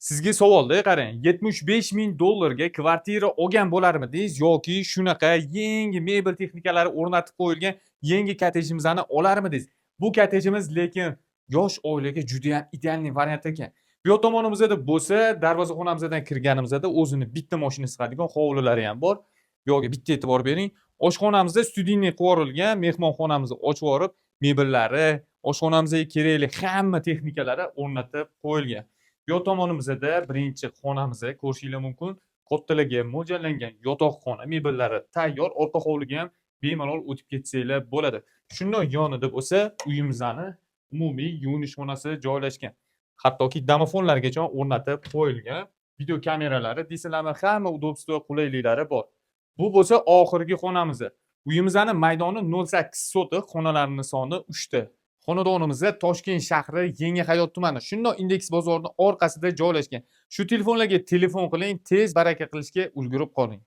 Sizga savolda qarang, 75 ming dollarga kvartira olgan bo'larmidingiz yoki shunaqa yangi mebel texnikalari o'rnatib qo'yilgan yangi kottejimizni olarmidingiz? Bu kottejimiz lekin yosh oilaga juda ham идеальный variant ekan. Bu yoq tomonimizda bo'lsa, darvozaxonamizdan kirganimizda o'zini bitta mashina sig'adigan hovlilari ham bor. Bu yoqga bitta e'tibor bering. Oshxonamizda студийный qilib yuborilgan, mehmonxonamizni ochib yuborib, mebellari, oshxonamizga kerakli hamma texnikalari o'rnatib qo'yilgan. Bu yoq tomonimizda birinchi xonamizni ko'rishinglar mumkin. Kattalarga mo'ljallangan yotoqxona, mebellari tayyor, orqa hovliga ham bemalol o'tib ketsanglar bo'ladi. Shundan yonida bo'lsa uyimizni umumiy yuvinish xonasi joylashgan. Hattoki domofonlargacha o'rnatib qo'yilgan. Video kameralari deysizlarmi, hamma удобство, qulayliklari bor. Bu bo'lsa oxirgi xonamiz. Uyimizni maydoni 0,8 sotix, xonalarning soni 3 ta. Xonadonimiz Toshkent shahri, Yangi Hayot tumani. Shundoq Indeks bozorining orqasida joylashgan. Shu telefonlarga telefon qiling, tez baraka qilishga ulgurib qoling.